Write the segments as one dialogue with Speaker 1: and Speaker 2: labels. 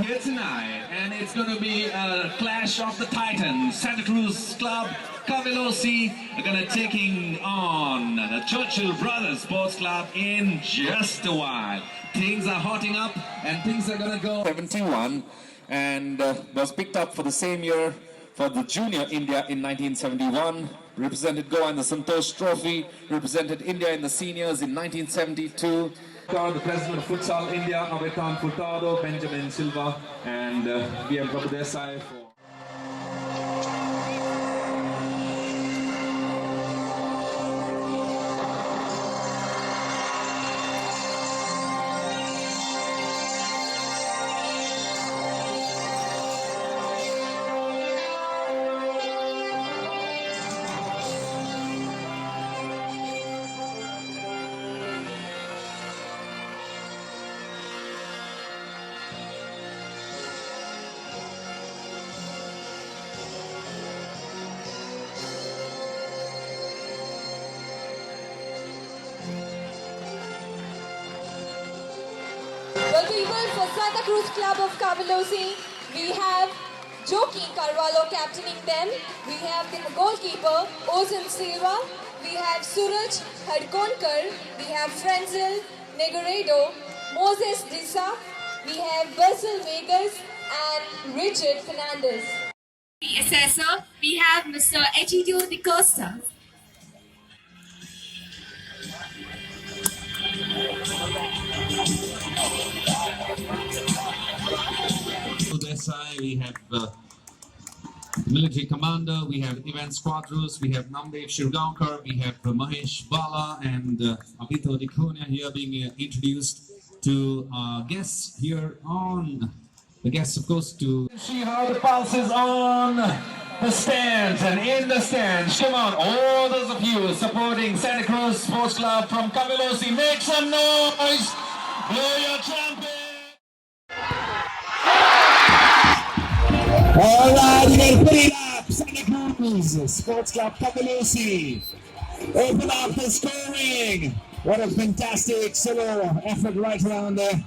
Speaker 1: here tonight, and it's going to be a clash of the titans. Santa Cruz Club, Cavelossim are going to taking on the Churchill Brothers Sports Club in just a while. Things are hotting up, and things are going to go 71, and was picked up for the same year for the Junior India in 1971. Represented Goa in the Santosh Trophy, represented India in the seniors in 1972. The president of Futsal India, Avitan Furtado, Benjamin Silva, and VM Prabhudesai for.
Speaker 2: Well, people, for Santa Cruz Club of Cavelossim, we have Joki Carvalho captaining them. We have the goalkeeper, Ozan Silva. We have Suraj Hadkonkar. We have Frenzel Negoredo, Moses Dissa. We have Basil Vegas and Richard Fernandez.
Speaker 3: The assessor, we have Mr. Egidio De Costa.
Speaker 1: Desai, we have military commander, we have Ivan Squadros, we have Namdev Shirgaonkar, we have Mahesh Bala and Abito Dikonia here being introduced to guests here on the guests, of course, to see how the pulse is on the stands and in the stands. Come on, all those of you supporting Santa Cruz Sports Club from Cavelossim, make some noise! Blow your trumpet!
Speaker 4: All right, you gotta put it up. Santa Cruz Sports Club Cavelossim. Open up the scoring. What a fantastic solo effort right around there.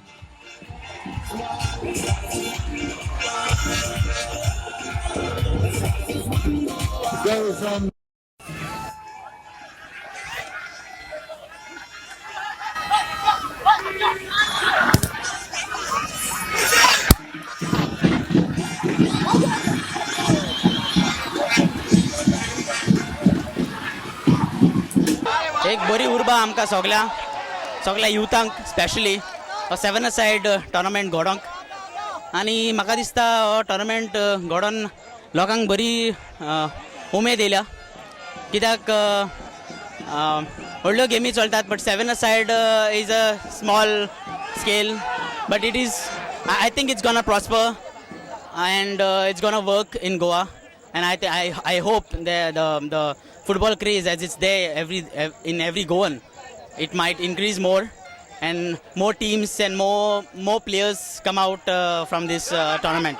Speaker 4: Go from
Speaker 5: एक बरी उर्बा आमकां सगल्या सगल्या युथांक specially हो seven side tournament घडोवंक आनी म्हाका दिसता हो टोर्नामेंट घडोवन लोकांक बरी उमेद येयल्या कित्याक व्हडल्यो गेमी चलतात but seven side is a small scale but it is I think it's gonna prosper and it's gonna work in Goa. And I hope the football craze as it's there in every Goan, it might increase more, and more teams and more players come out from this tournament.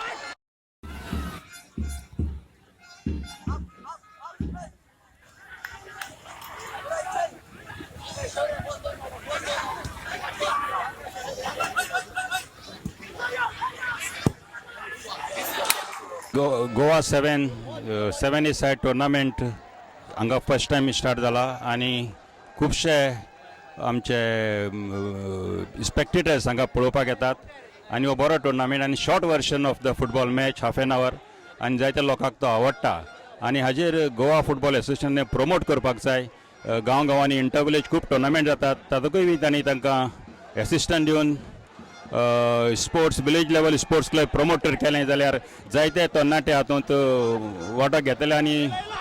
Speaker 6: Goa seven a side tournament हांगा first time start जाला आनी खुबशे आमचे spectators हांगा पळोवपाक येतात आनी हो बरो टुर्नामेंट आनी short version of the football match half an hour आनी जायत्या लोकांक तो आवडटा आनी हाजेर गोवा फुटबॉल एसोसिएशनान प्रमोट करपाक जाय. गांव गांवांनी इंटर विलेज खूब टुर्नामेंट जातात तातूंकय बी तांणी तांकां एसिस्टंट दिवन sports village level sports club promote केलें जाल्यार जायते तरणाटे हातूंत वांटो घेतले आनी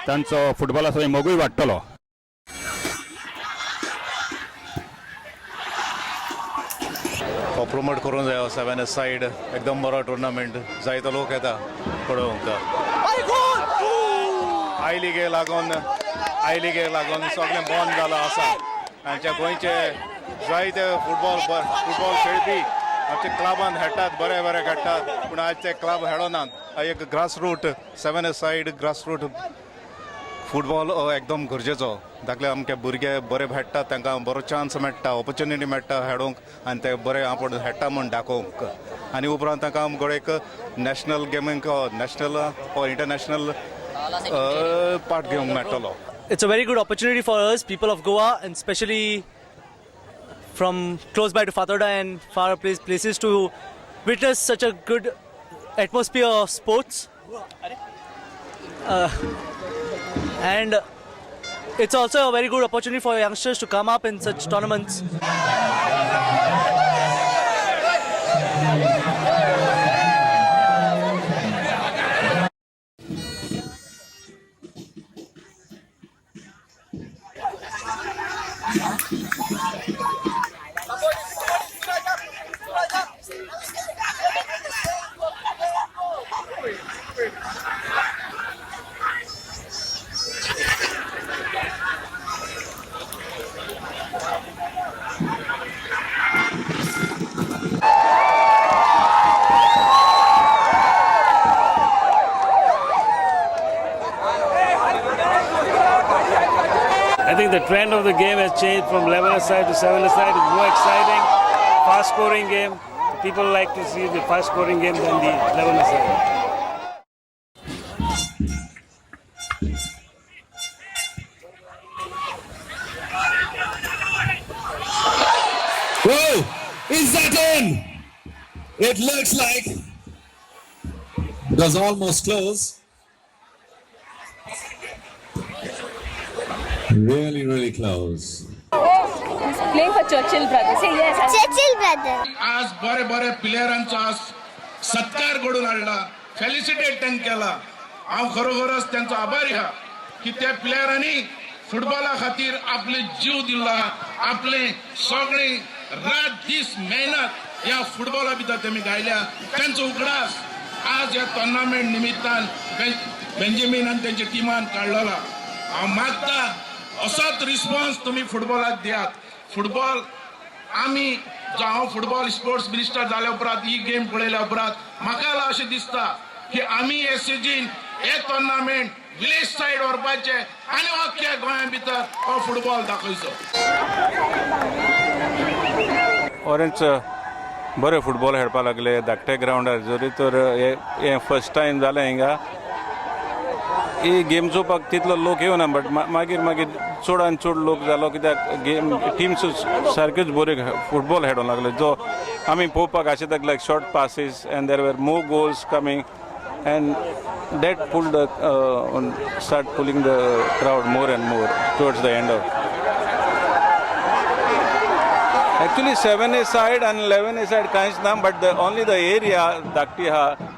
Speaker 6: तांचो फुटबॉलाचो मोगूय वाडटलो.
Speaker 7: हो प्रमोट करूंक जायो सेवन सायड एकदम बरो टुर्नामेंट जायतो लोक येता पळोवंक. I लिगे लागून I लिगे लागून सगळें बंद जालां आसा. आमच्या गोंयचे जायते फुटबॉल खेळपी आमचे क्लबान खेळटात, बरे बरे खेळटात, पूण आज ते क्लब खेळनात. एक grass root seven side grass root football हो एकदम गरजेचो. धाकले आमचे भुरगे बरे खेळटात, तांकां बरो चान्स मेळटा, ऑपॉर्च्युनिटी मेळटा खेळूंक आनी ते बरे आपूण खेळटा म्हूण दाखोवंक आनी उपरांत तांकां घडये एक नॅशनल गेमींक, नॅशनल or international part घेवंक मेळटलो.
Speaker 8: It's a very good opportunity for us, people of Goa, and especially from close by to Fatorda and far places to witness such a good atmosphere of sports. And it's also a very good opportunity for youngsters to come up in such tournaments.
Speaker 9: I think the trend of the game has changed from 11-a-side to 7-a-side. It's more exciting, fast-scoring game. People like to see the fast-scoring game than the 11-a-side.
Speaker 4: Whoa! Is that in? It looks like it was almost close. Really, really close.
Speaker 3: Playing for Churchill Brothers. Say yes.
Speaker 10: Churchill Brothers.
Speaker 11: आज बरे बरे प्लेयरांचो आज सत्कार घडून हाडला, felicitate तांकां केला. हांव खरोखरच तांचो आभारी आहा की त्या प्लेयरांनी फुटबॉला खातीर आपले जीव दिला, आपले सगळे रात दीस मेहनत ह्या फुटबॉला भितर तेमी गायल्या. तांचो उगडास आज ह्या टोर्नामेंट निमित्तान बेंजामीन आनी तेंच्या टिमान काडलेला. हांव मागता असोच रिस्पॉन्स तुमी फुटबॉलाक दियात. फुटबॉल आमी जो हांव फुटबॉल स्पोर्ट्स मिनिस्टर जाल्या उपरांत ही गेम पळयल्या उपरांत म्हाका अशें दिसता की आमी एसएजीन हे टोर्नामेंट विलेज सायड व्हरपाचे आनी अख्ख्या गोंया भितर हो फुटबॉल दाखयचो.
Speaker 7: ऑरेंज बरे फुटबॉल खेळपाक लागले धाकटे ग्रावंडार. जरी तर हे फर्स्ट टायम जालें हिंगा, ही गेम चोवपाक तितलो लोक येवना, बट मागीर मागीर चड आनी चड लोक जालो कित्याक गेम टिम्स सारक्योच बऱ्यो फुटबॉल खेळोंक लागले, जो आमी पळोवपाक आशिल्ले like short passes and there were more goals coming and that pull the start pulling the crowd more and more towards the end of. Actually 7 a side आनी 11 ए सायड कांयच ना, but the only the area धाकटी आहा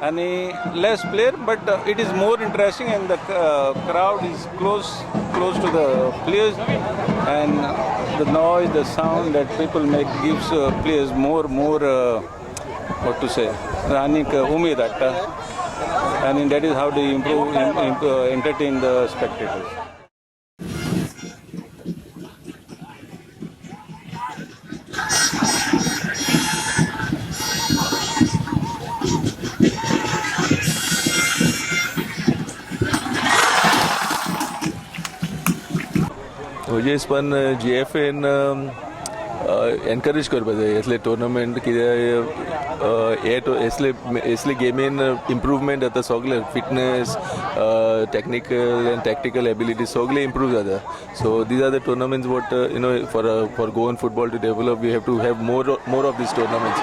Speaker 7: आनी less player, but it is more interesting and the crowd is close to the players and the noise, the sound that people make gives players more what to say, आनीक उमेद हाडटा आनी that is how they improve, entertain the spectators.
Speaker 12: म्हजे हिसपान GFN encourage करपा जाय असले tournament, कित्याक हे असले असले गेमीन इम्प्रूवमेंट जाता सगळे, fitness, technical and tactical ability सगळे इम्प्रूव जाता. So these are the tournaments what for Goan football to develop, we have to have more of these tournaments.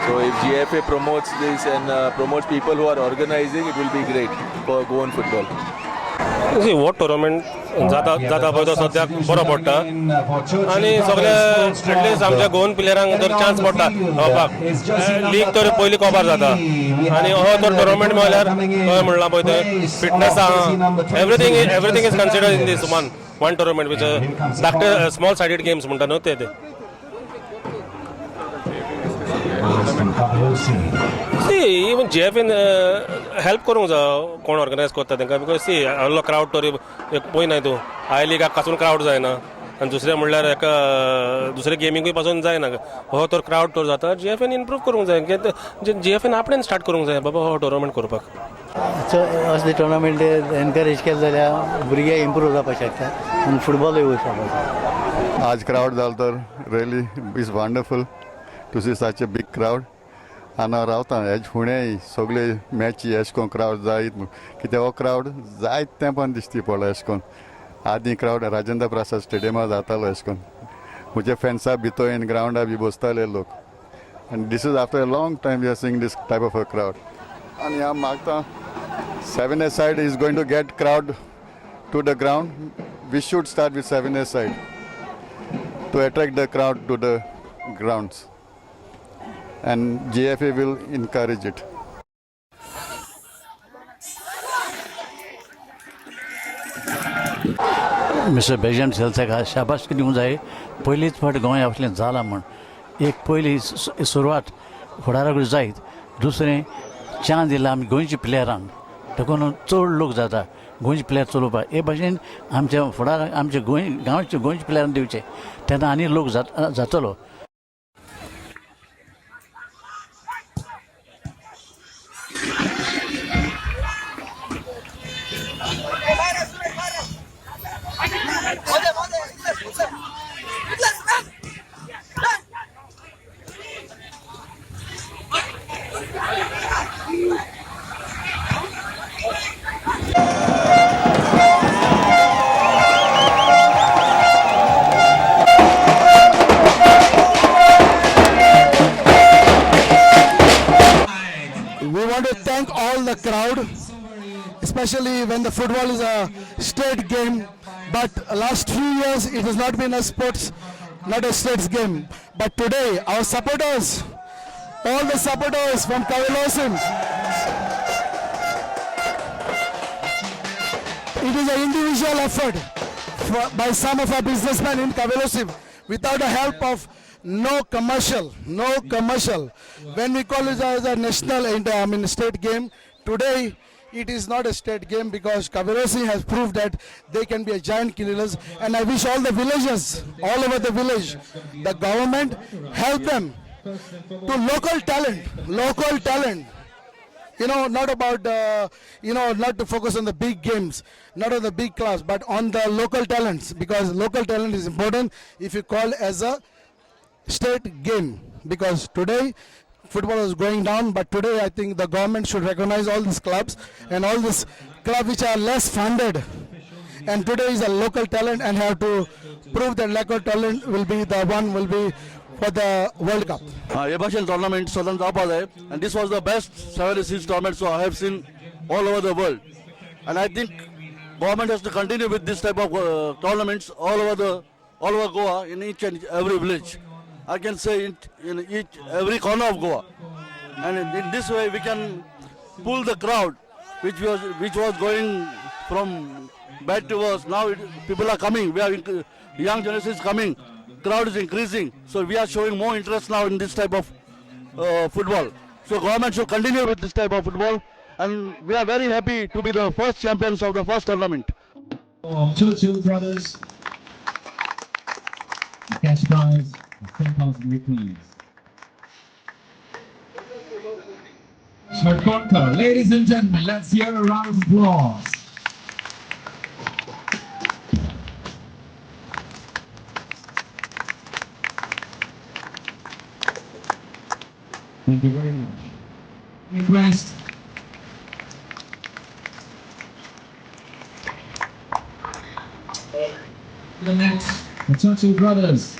Speaker 12: So if GFA promotes this and promotes people who are organizing, it will be great for Goan football.
Speaker 9: See, हो tournament जाता जाता पळय तो सद्याक बरो पडटा आनी सगळे एटलिस्ट आमच्या गोवन प्लेयरांक जर चान्स पडटा खेळपाक, लीग तर पयली कबार जाता आनी हो तर टुर्नामेंट मेळल्यार तुवें म्हणलां पळय तें फिटनस आहा, everything is considered in this one tournament which धाकटे स्मॉल सायडीड गेम्स म्हणटा न्हू ते ते. सी, इवन जीएफएन हेल्प करूंक जाय कोण ऑर्गनायज करता तांकां, because सी आहलो क्रावड तरी पळयनाय तूं, I लिगाक पासून क्रावड जायना. आनी दुसरें म्हणल्यार एका दुसरे गेमींकूय पासून जायना. हो तर क्रावड तर जाता, जीएफएन इम्प्रूव करूंक जाय. जीएफएन आपणेन स्टार्ट करूंक जाय बाबा हो टुर्नामेंट करपाक.
Speaker 10: असले टुर्नामेंट एनकरेज केले जाल्यार भुरगे इम्प्रूव जावपाक शकता आनी फुटबॉलूय वयर सरपाक.
Speaker 13: आज क्रावड जालो तर really is wonderful to see such a big crowd. आनी हांव रावता हेज फुडेंय सगळे मॅची एश कोन क्रावड जायत, कित्याक हो क्रावड जायत तेंपान दिश्टी पडलो. एश कोन आदीं क्रावड राजेंद्र प्रसाद स्टेडियमार जातालो. एश कोन म्हजे फेन्सा भितर इन ग्रावंडा बी बसताले लोक आनी this is after a long time we are seeing this type of a crowd. आनी हांव मागता, seven a side is going to get crowd to the ground. We should start with seven a side to attract the crowd to the grounds, and GFA will encourage it.
Speaker 10: Mister Benjamin सेल्साक शाबासकी दिवंक जाय. पयलीच फावट गोंय असलें जालां म्हूण एक पयली सुरवात फुडाराक जायत. दुसरें, चान्स दिला आमी गोंयच्या प्लेयरांक, देखून चड लोक जाता गोंयचे प्लेयर चलोवपाक. हे भाशेन आमच्या फुडाराक आमच्या गोंय गांवचे गोंयच्या प्लेयरांक दिवचे, तेन्ना आनी लोक जातलो.
Speaker 14: We want to thank all the crowd, especially when the football is a state game. But last few years it has not been a sports, not a state's game. But today our supporters, all the supporters from Cavelossim, it is an individual effort by some of our businessmen in Cavelossim, without the help of no commercial, no commercial. When we call it as a national, I mean state game, today it is not a state game because Cavelossim has proved that they can be a giant killers. And I wish all the villagers, all over the village, the government help them to local talent, local talent. Not about, not to focus on the big games, not on the big clubs, but on the local talents, because local talent is important if you call as a state game. Because today, football is going down, but today I think the government should recognize all these clubs and all these clubs which are less funded. And today is a local talent and have to prove that local talent will be the one will be for the World Cup.
Speaker 15: हे भाशेन tournament सदांच जावपा जाय आनी this was the best seven seas tournament so I have seen all over the world, and I think government has to continue with this type of tournaments all over Goa, in each and every village. I can say in each every corner of Goa, and in this way we can pull the crowd, which was going from bad to worse. Now people are coming. We are young generation is coming. Crowd is increasing. So we are showing more interest now in this type of football. So government should continue with this type of football, and we are very happy to be the first champions of the first tournament.
Speaker 1: Churchill Brothers. Cash prize of 10,000 rupees. Sharkonka, ladies and gentlemen, let's hear a round of applause. Thank you very much. Request the next, the Churchill Brothers.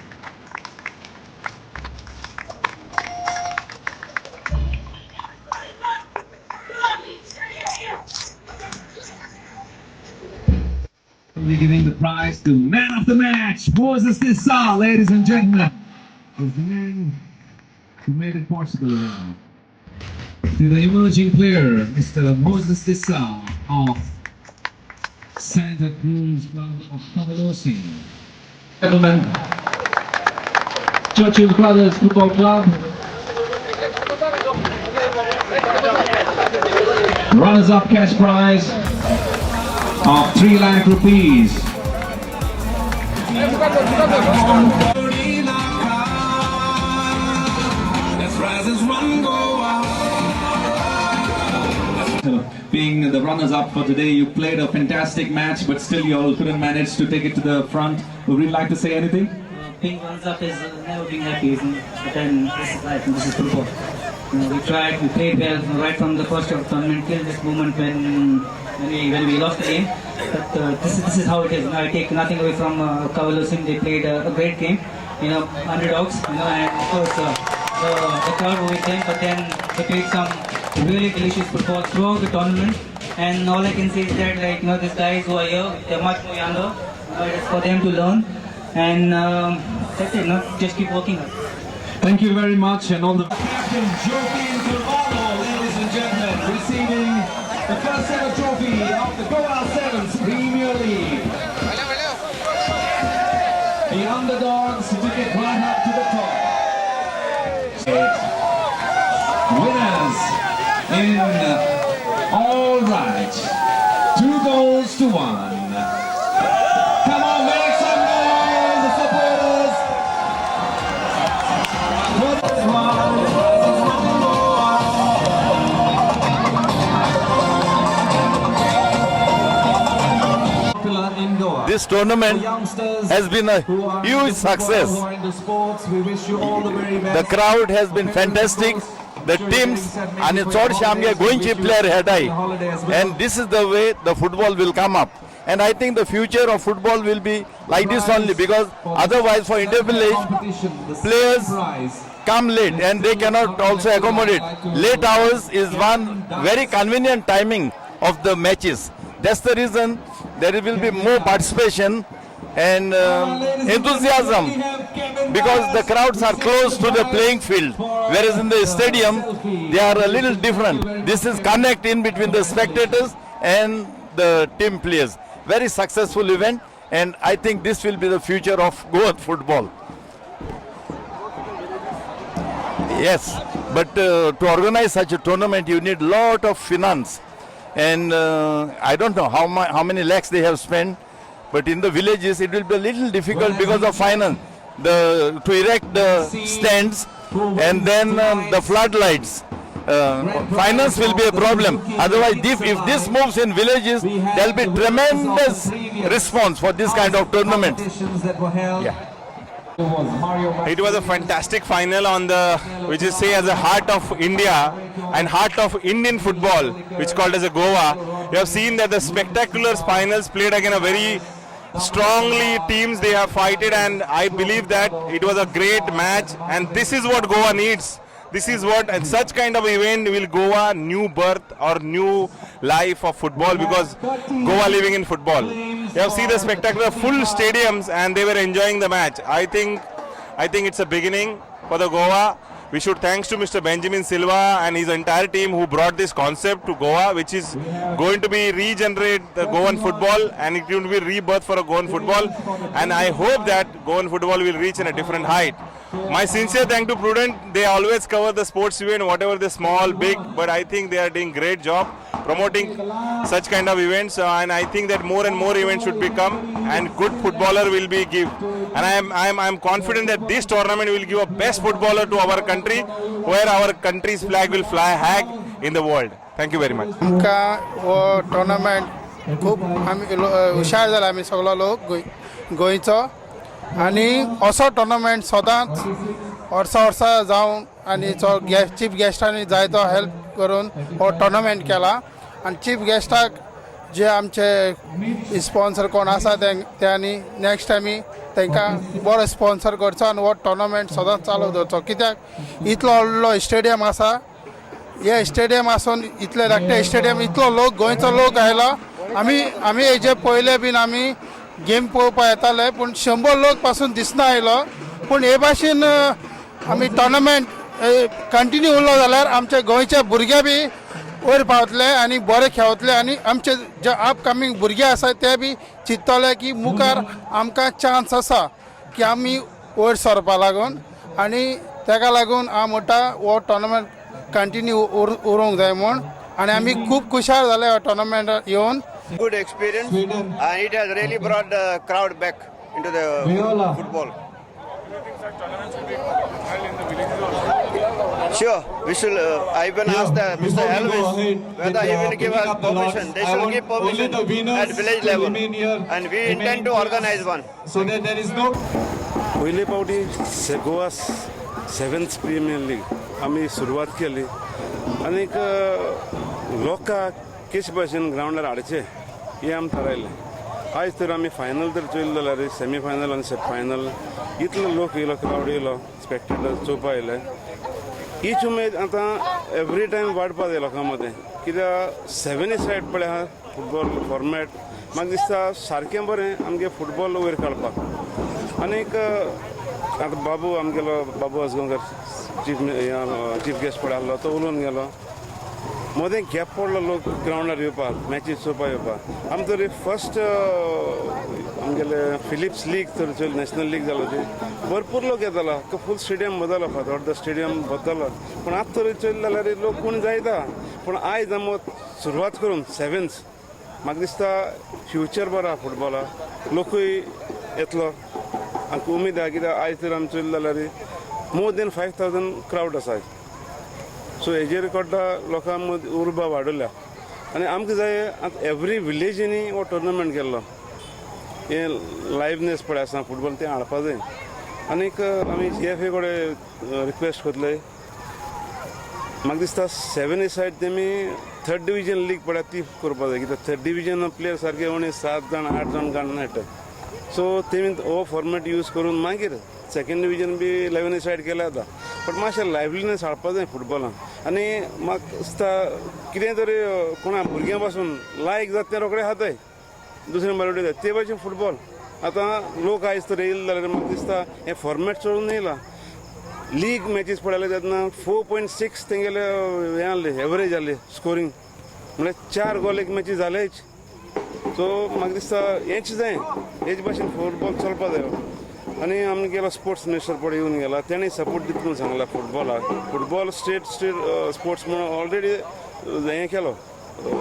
Speaker 1: We're giving the prize to man of the match, Moses Dissa, ladies and gentlemen, is the man who made it possible. To the emerging player, Mr. Moses Dissa of Santa Cruz Club of Cavelossim. Gentlemen, Churchill Brothers Football Club. Runners-up cash prize of 3 lakh rupees. Let's rise as one Goa. Being the runners-up for today, you played a fantastic match, but still you all couldn't manage to take it to the front. Would you like to say anything?
Speaker 16: Being runners up is never being happy, isn't it? But then this is life and this is football. We tried, we played well right from the first of the tournament till this moment when we lost the game. But this is how it is. I take nothing away from Cavelossim. They played a great game. Underdogs. And of course the crowd were with them. But then they played some really delicious football throughout the tournament. And all I can say is that, like, these guys who are here, they're much more younger. It is for them to learn. And that's it, just keep working hard.
Speaker 1: Thank you very much, and all the captain Joaquin Carvalho, ladies and gentlemen, receiving the first ever trophy of the Goa Sevens Premier League. The underdogs took it right up to the top. Winners in all right, 2 goals to 1. Come on, make some noise, the supporters. For this one, popular in Goa.
Speaker 17: This tournament
Speaker 1: For youngsters
Speaker 17: has been a
Speaker 1: who are
Speaker 17: huge
Speaker 1: into football,
Speaker 17: success.
Speaker 1: who are into sports, we wish you all the very best.
Speaker 17: The crowd has been fantastic. The teams आणि चडशे आमगे गोंयचे player खेळटाय and this is the way the football will come up, and I think the future of football will be like this only, because otherwise for inter village players come late and they cannot also accommodate. Late hours is one very convenient timing of the matches. That's the reason there will be more participation and enthusiasm, because the crowds are close to the playing field, whereas in the stadium they are a little different. This is connect in between the spectators and the team players. Very successful event, and I think this will be the future of Goa football. Yes, but to organize such a tournament, you need lot of finance, and I don't know how many lakhs they have spent, but in the villages it will be a little difficult because of finance. The to erect the stands and then the floodlights. Finance will be a problem. Otherwise, if this moves in villages, there will be tremendous response for this kind of tournament.
Speaker 1: Competitions that were held.
Speaker 17: Yeah.
Speaker 18: It was a fantastic final on the, which is say as a heart of India and heart of Indian football, which called as a Goa. You have seen that the spectacular finals played again a very strongly teams they have fighted, and I believe that it was a great match, and this is what Goa needs. This is what, and such kind of event will Goa new birth or new life of football, because Goa living in football. You have seen the spectacular full stadiums and they were enjoying the match. I think it's a beginning for the Goa. We should thanks to Mr. Benjamin Silva and his entire team who brought this concept to Goa, which is going to be regenerate the Goan football and it will be rebirth for a Goan football. And I hope that Goan football will reach in a different height. My sincere thank to Prudent. They always cover the sports event, whatever the small, big, but I think they are doing great job promoting such kind of events. And I think that more and more events should become and good footballer will be give. And I am confident that this tournament will give a best footballer to our country, where our country's flag will fly high in the world. Thank you very much.
Speaker 19: आमकां हो tournament खूब आमी हुशार जाला, आमी सगलो लोक गोंयचो आनी असो टोर्नामेंट सदांच वर्सा वर्सा जावन आनी चो गेस्ट चीफ गेस्टांनी जायतो हेल्प करून हो टोर्नामेंट केला. आनी चीफ गेस्टाक जे आमचे स्पॉन्सर कोण आसा त्यांनी नेक्स्ट टायमी तांकां बरो स्पॉन्सर करचो आनी हो टोर्नामेंट सदांच चालू दवरचो, कित्याक इतलो व्हडलो स्टेडियम आसा. हे स्टेडियम आसून, इतले धाकटे स्टेडियम, इतलो लोक, गोंयचो लोक आयला. आमी हेजे पयले बीन आमी गेम पळोवपाक येताले, पूण 100 लोक पासून दिसना आयलो. पूण हे भाशेन आमी टोर्नामेंट कंटिन्यू उरलो जाल्यार आमचे गोंयचे भुरगे बी वयर पावतले आनी बरे खेळतले आनी आमचे जे अपकमींग भुरगे आसा ते बी चिंततले की मुखार आमकां चान्स आसा की आमी वयर सरपा लागून. आनी तेका लागून हांव म्हणटा हो टोर्नामेंट कंटिन्यू उरूंक जाय म्हूण आनी आमी खूब खुशाल जाले हो टोर्नामेंट येवन.
Speaker 20: Good experience and it has really brought the crowd back. into the football. Sure, we should. I even asked Mr. Elvis whether he will give us permission. They should give permission at village level, and we intend to organize one.
Speaker 21: So that there is no.
Speaker 7: पयले पावटी Goa seventh premier league आमी सुरवात केली आनीक लोकांक कशे भाशेन ग्रावंडार हाडचें हें आमी थारायलें. आयज तर आमी फायनल तर चोयलें जाल्यार सेमी फायनल आनी फायनल इतलो लोक येयलो, क्रावड येयलो, स्पेक्टेटर चोवपा येयले. हीच उमेद आतां एवरी टायम वाडपा जाय लोकां मदें, कित्याक सेवन सायड पळय आहा फुटबॉल फॉर्मेट म्हाका दिसता सारकें बरें आमगे फुटबॉल वयर काडपाक. आनीक आतां बाबू आमगेलो बाबू आजगांवकर चीफ गेस्ट पळय आसलो, तो उलोवन गेलो. मदें गॅप पडलो लोक ग्रावंडार येवपाक, मॅचीस चोवपाक येवपाक. आमी तरी फर्स्ट आमगेले फिलिप्स लीग तर चोयली, नॅशनल लीग जालो ती भरपूर लोक येतालो, फूल स्टेडियम बदलो, फातोर्डा स्टेडियम बदलो. पूण आतां तरी चोयलें जाल्यार लोक कोण जायता. पूण आयज आमी सुरवात करून सेवन्स म्हाका दिसता फ्युचर बरो आहा फुटबॉला, लोकूय येतलो आमकां उमेद आहा. कित्याक आयज तर आमी चोयलें जाल्यार मोर देन 5,000 क्रावड आसा. सो हेजेर कळटा लोकां मदीं उर्बा वाडयल्या आनी आमकां जाय आतां एवरी विलेजींनी हो टुर्नामेंट केल्लो, हें लायवनेस पळय आसा फुटबॉल तें हाडपा जाय. आनीक आमी जी एफ ए कडेन रिक्वेस्ट करतले, म्हाका दिसता सेवन ए सायड तेमी थर्ड डिविजन लीग पळय ती करपा जाय, कित्याक थर्ड डिविजन प्लेयर सारके उणे 7 जाण 8 जाण काडून मेळटा. सो तेमी हो फॉर्मेट यूज करून मागीर सेकेंड डिविजन बी 11 ए सायड केल्या जाता. बट मातशें लायवलीनेस हाडपा जाय फुटबॉलान. आनी म्हाका दिसता कितें तरी कोणा भुरग्यां पासून लायक जाता तें रोखडें खाताय, दुसरें बरें उडयता ते भाशेन फुटबॉल आतां लोक आयज तर येयले जाल्यार म्हाका दिसता हें फॉर्मेट चडून येयला. लीग मॅचीस पळयले तेन्ना 4.6 तेंगेले हें आहलें, एवरेज आहली स्कोरींग, म्हणल्यार 4 गोल एक मॅची जालेच. सो म्हाका दिसता हेंच जाय, हेच भाशेन फुटबॉल चलपा जाय. आनी आमगेलो स्पोर्ट्स मिनिस्टर पळय येवन गेला, तेणें सपोर्ट दिता म्हणून सांगला फुटबॉलाक. फुटबॉल स्टेट स्पोर्ट्स म्हणून ऑलरेडी हें केलो,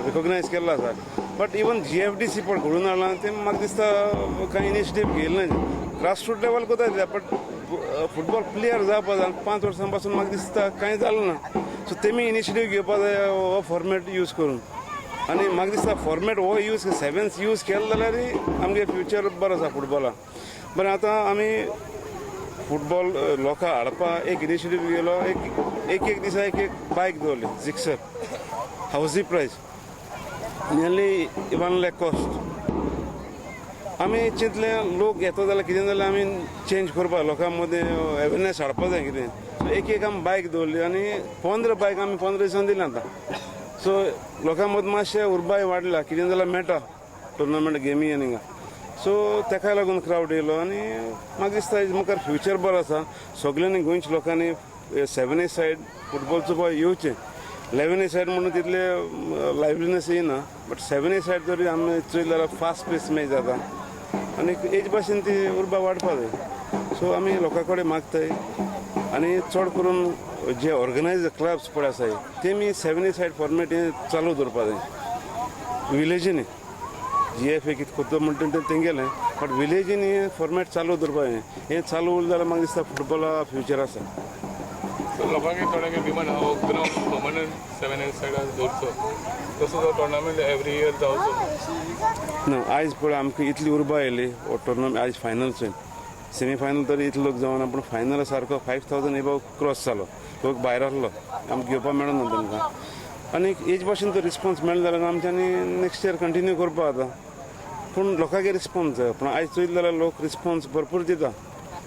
Speaker 7: रिकोगनायज केल्लो आसा. बट इवन GFDC पळय घडून हाडलां तें म्हाका दिसता कांय इनिशिएटीव घेयलें ना. ग्रासरूट लेवल कोता येतलें, बट फुटबॉल प्लेयर जावपा जाय 5 वर्सां पासून म्हाका दिसता कांय जालें ना. सो तेमी इनिशिएटीव घेवपा जाय हो फॉर्मेट यूज करून. आनी म्हाका दिसता फॉर्मेट हो यूज सेवन्स यूज केलो जाल्यार आमगे फ्युचर बरो आसा फुटबॉलाक. बरें आतां आमी फुटबॉल लोकां हाडपाक एक इनिशिएटीव घेयलो, एक एक दिसा एक एक बायक दवरली, Gixxer, housie price nearly 1 lakh cost. आमी चिंतलें लोक येता जाल्यार कितें जाल्यार आमी चेंज करपाक लोकां मदीं अवेरनेस हाडपा जाय कितें. सो एक एक आमी बायक दवरली आनी 15 बायक आमी 15 दिसान दिली आतां. सो लोकां मदीं मातशें उर्बाय वाडल्या, कितें जाल्यार मेळटा टुर्नामेंट गेमी आनी हिंगा. सो तेका लागून क्रावड येयलो आनी म्हाका दिसता मुखार फ्युचर बरो आसा. सगल्यांनी गोंयच्या लोकांनी 7 ए सायड फुटबॉल चोवपाक येवचें. 11 ए सायड म्हणून तितले लायवलीनेस येयना, बट 7 ए सायड तरी आमी चोयलें जाल्यार फास्ट पेस मॅच जाता आनी हेच भाशेन ती उर्बा वाडपा जाय. सो आमी लोकां कडेन मागताय आनी चड करून जे ऑर्गनायज क्लब्स पळय आसाय तेमी 7 ए सायड फॉर्मेट हें चालू दवरपा जाय विलेजींनी. GFA कितें करता म्हणटा तें तेंगेलें, बट विलेजींनी हें फॉर्मेट चालू दवरपा जाय. हें चालू उरलें जाल्यार म्हाका दिसता फुटबॉला फ्युचर आसा.
Speaker 22: लोकांक थोड्यांक डिमांड आहा हो ग्रावंड पर्मनंट 7 ए सायडार दवरचो, तसो तो टोर्नामेंट एवरी इयर जावचो
Speaker 7: ना. आयज पळय आमकां इतली उर्बा येयली हो टोर्नामेंट आयज फायनल चोय, सेमी फायनल तरी इतलो लोक जावना, पूण फायनल सारको 5,000 एबव क्रॉस जालो, लोक भायर आसलो, आमकां घेवपाक मेळना तांकां. आनी हेच भाशेन तो रिस्पोन्स मेळ्ळो जाल्यार आमच्यांनी नेक्स्ट इयर कंटिन्यू करपा जाता. पूण लोकांक रिस्पोन्स जाय, पूण आयज चोयलें जाल्यार लोक रिस्पोन्स भरपूर दिता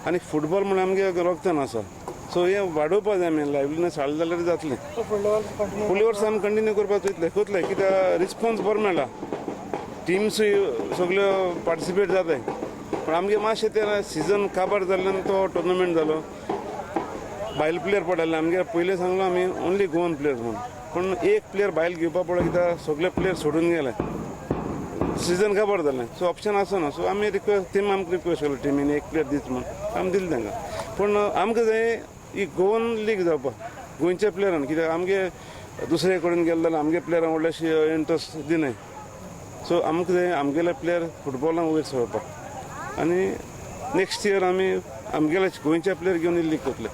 Speaker 7: आनी फुटबॉल म्हणून आमगे रगतान आसा. सो हें वाडोवपा जाय आमी, लायवलीनेस हाडलें जाल्यार जातलें. फुडल्या वर्सा आमी कंटिन्यू करपाक चोयतले, कोतले कित्याक रिस्पोन्स बरो मेळ्ळा, टिम्सूय सगल्यो पार्टिसिपेट जाताय. पूण आमगे मातशें ते सिजन काबार जाल्ल्यान तो टुर्नामेंट जालो, भायल प्लेयर पडले आमगे. पयलीं सांगलो आमी ओन्ली गोवन प्लेयर्स म्हणून, पूण एक प्लेयर भायल घेवपा पडलो कित्याक सगळे प्लेयर सोडून गेले, सिजन काबार जालें. सो ऑप्शन आसना. सो आमी रिक्वेस्ट टीम आमकां रिक्वेस्ट केलो टिमीन एक प्लेयर दीत म्हूण, आमी दिलें तांकां. पूण आमकां जाय ही गोवन लीग जावपाक गोंयच्या प्लेयरान, कित्याक आमगे दुसरे कडेन गेले जाल्यार आमगे प्लेयरांक व्हडलेशे इंट्रस्ट दिनाय. सो आमकां जाय आमगेले प्लेयर फुटबॉलान वयर सरपाक आनी
Speaker 2: नेक्स्ट इयर आमी आमगेले गोंयचे प्लेयर घेवन लीग करतले.